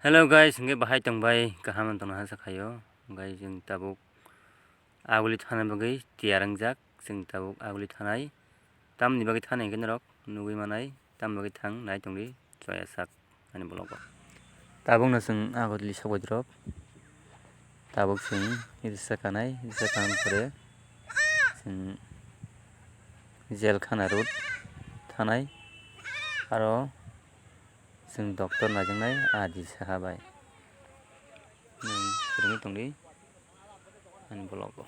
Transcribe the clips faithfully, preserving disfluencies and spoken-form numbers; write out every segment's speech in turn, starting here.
Hello guys, hwnkhe bahai tongbai, kaham tongna hasa khaio. Guys, chwng tabuk aguli thana bagwi tiyar wngjak, chwng tabuk aguli thanai. Tamni bagwi thana hwnkhe norok nugwi manai, tamni bagwi thang nai tongdi, choya sak ani vlog o. Tabukno chwng aguli sokbaidrop, tabuk chwng risa kanai, risa kanani pore chwng jelkhana road thanai, aro chwng doctor naijaknai Adi saha bai. Nwng kwrwngwi tongdi ani vlog o.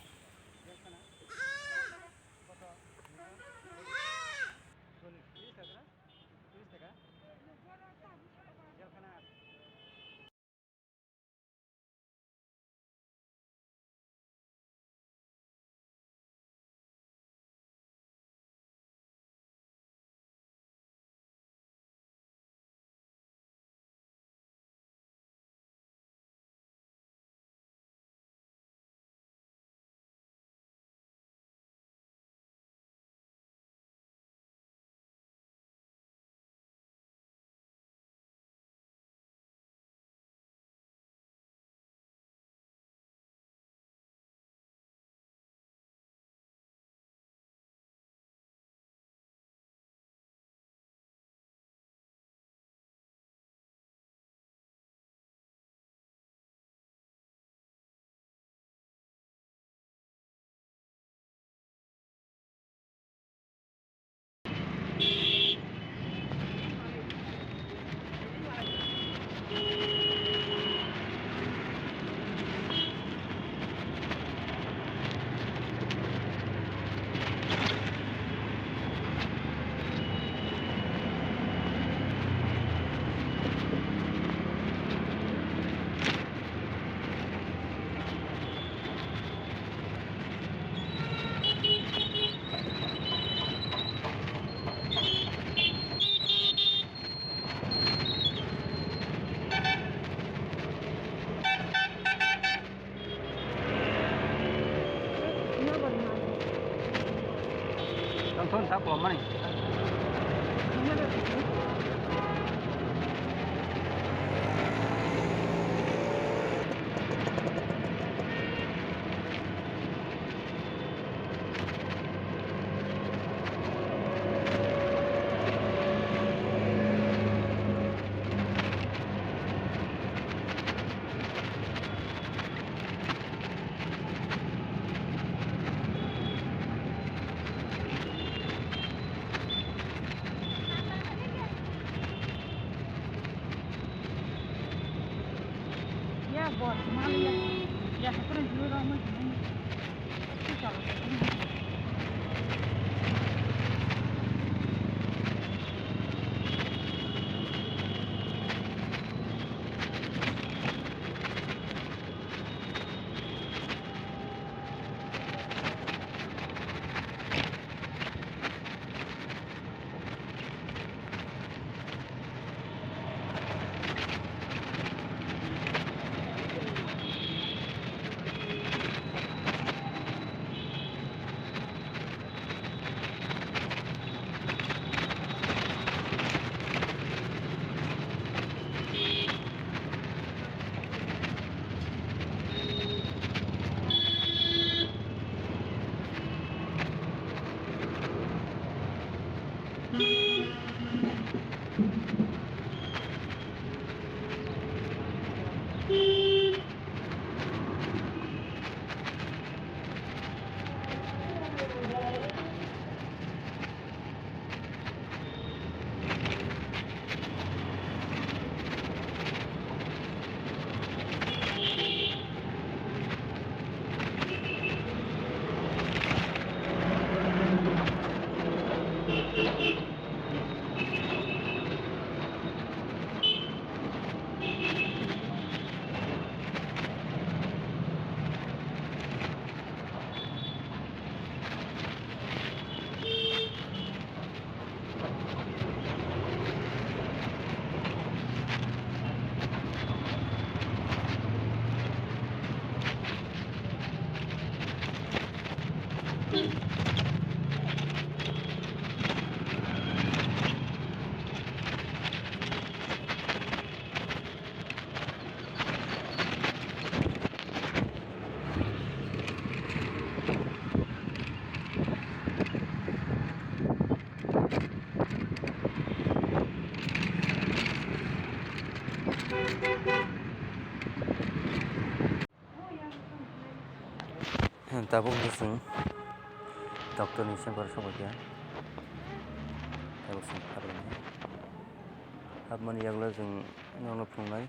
Ya, bos, mana ya? Ya, satu orang dulu orang mah gimana? Tabuk hwnkhe chwng doctor ni chamber o sokphaikha. Tabuk chwng habmani, habmani yagulo chwng norokno phunuknai,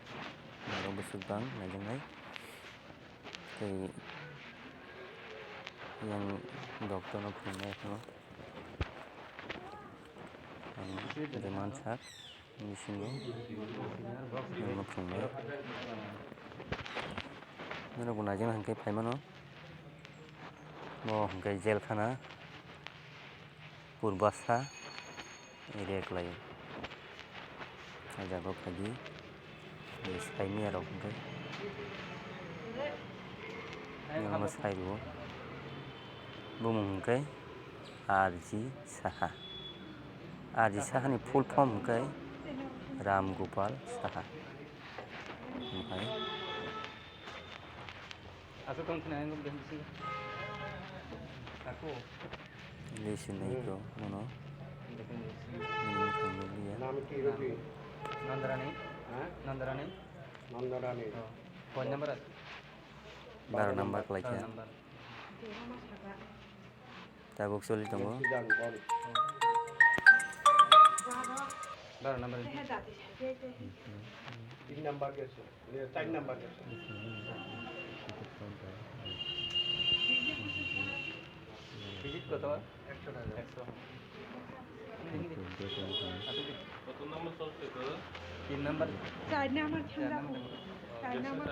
norok bwswk bang naijaknai. Tei yang doctor no phunuknai phano ang demand sak. Bisingo norokno phunuknai. Norokbo naijakna hwnkhe phaimano. Bo hwnkhe jelkhana, Purbasa area kwlaio. O jaga o phaidi, saimanya rok hwnkhe norokno sai rwo. Bumung hwnkhe R G Saha. R G Saha ni full form hwnkhe Ram Gopal Saha. Omohai. Aswk tong thwna ang bisi. Ako. List ni ko mono. Mono thangwi liya. Nam ki roti? Nandarani. Ha? Nandarani. Nandarani. Oh. Phone number. Baro number kwlai kha. Baro number. Tabuk choli tongo. Baro number. Tin number gese, char number gese. Visit koto? Ekso taka. Ekso. Koto number solve koto? Tin number. Char number. Char number. Char number.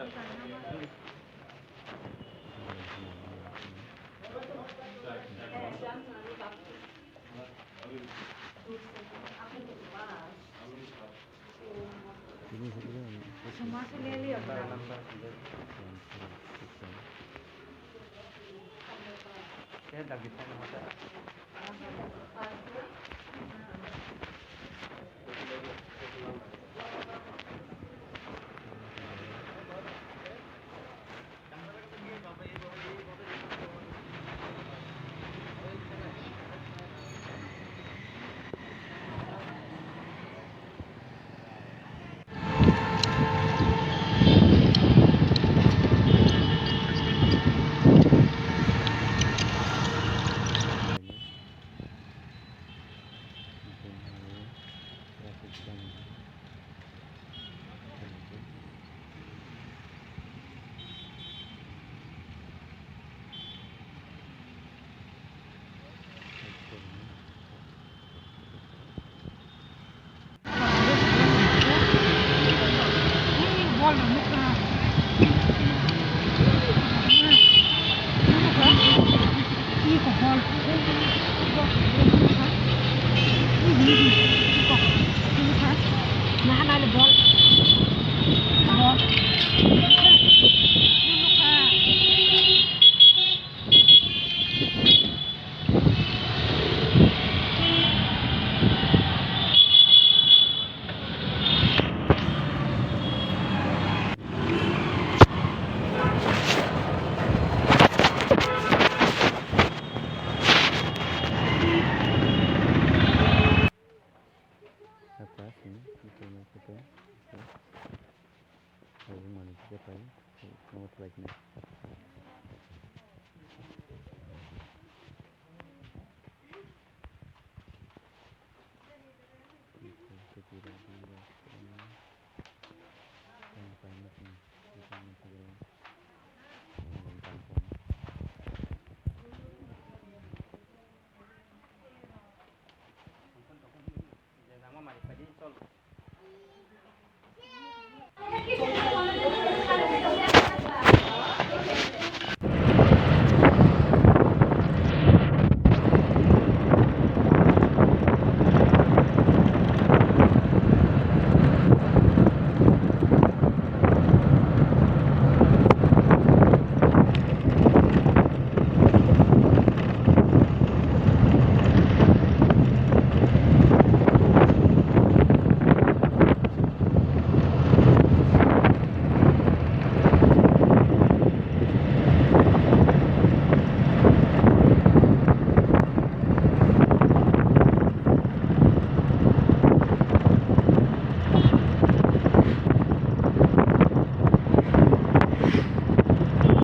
Apa sini? Itu maksudnya. Aku mana kita tahu? Kamu telah kena.